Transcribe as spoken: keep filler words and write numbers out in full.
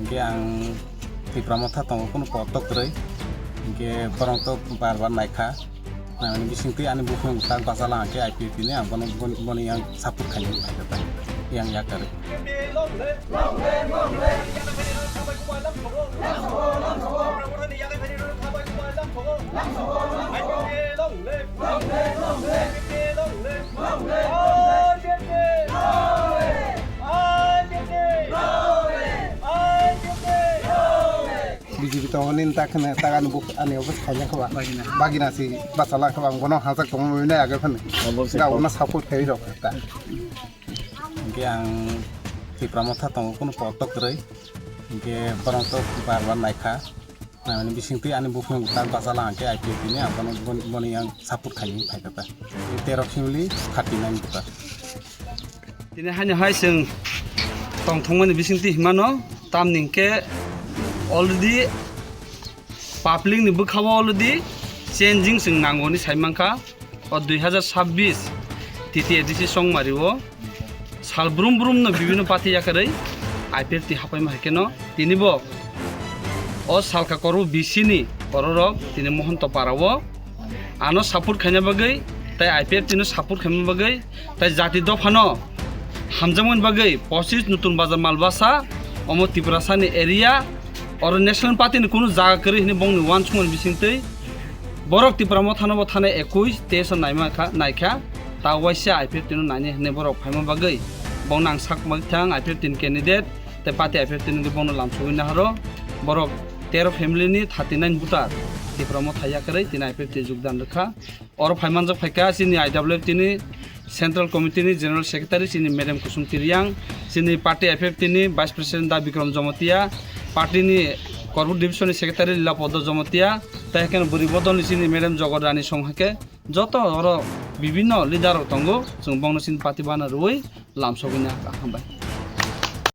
Khe ang Tipra Motha tongo, kunu kotok kwrwi. Hinkhe borok to bar bar naikha. Naimani bisingtwi ani buphang tak bachalang khe I P F T ni ang bono, boni, boni ang support khainani phaikha ta. Yang yakarwi. B J P tongo nini tak khna tak ani buk ani office khaina kha ba. Bagina. Bagina si bachala kha ba, ang bono hajak tongo mui nai age phani. Obo se Ga kok. Ono support khai rok ta. Hinkhe ang Tipra Motha tongo, kunu kotok kwrwi. Hinkhe borok to bar bar naikha. Naimani bisingtwi ani buphang tak bachalang khe I P F T ni ang bono, boni, boni ang support khainani phaikha ta. Tero family thirty nine voter. Tini haino hai chwng tongthokmani bisingtwi himano, tamni hinkhe already public ni bwkhao already changing chwng nango hinwi sai mankha. O dui hazar sabbish T T A D C Chongmari o sal brum brum no bibino party yakarwi I P F T hapaima hai kheno tini bo o salka korbo B C ni bororok tini Mohonto para o ano support khaina bagwi, tai I P F T no support khaima bagwi, tai jati dophano hamjakmani bagwi pochis Nutun Bazar Malbasa, omo Tiprasani area, oro National Party ni kunu jaga kwrwi hwnwi bongni uansukmani bisingtwi borok Tipra Mothano bo thani ekush teis o naima kha, naikha, ta waisa I P F T no naini hwnwi borok phaima bagwi bongno ang sak bai thang I P F T ni candidate tei party I P F T ni bono lamsogwi naharo. Borok tero family ni thirty nine voter Tipra Motha yakarwi tini I P F T jogdan rwkha. Oro phaimanjak phaikha chini I W F T ni Central Committee ni General Secretary chini Madam Kusum Tiriang, chini party I P F T ni Vice President Da Bikram Jomotia, party ni Korbuk Division ni Secretary Lila Podo Jomotia, tei haikhe bwrwi bodol ni chini Madam Jogot Rani Song haikhe joto oro bibinno leader rok tongo, chwng bongno chini party bana rwui lamsogwi nahaka. Hambai.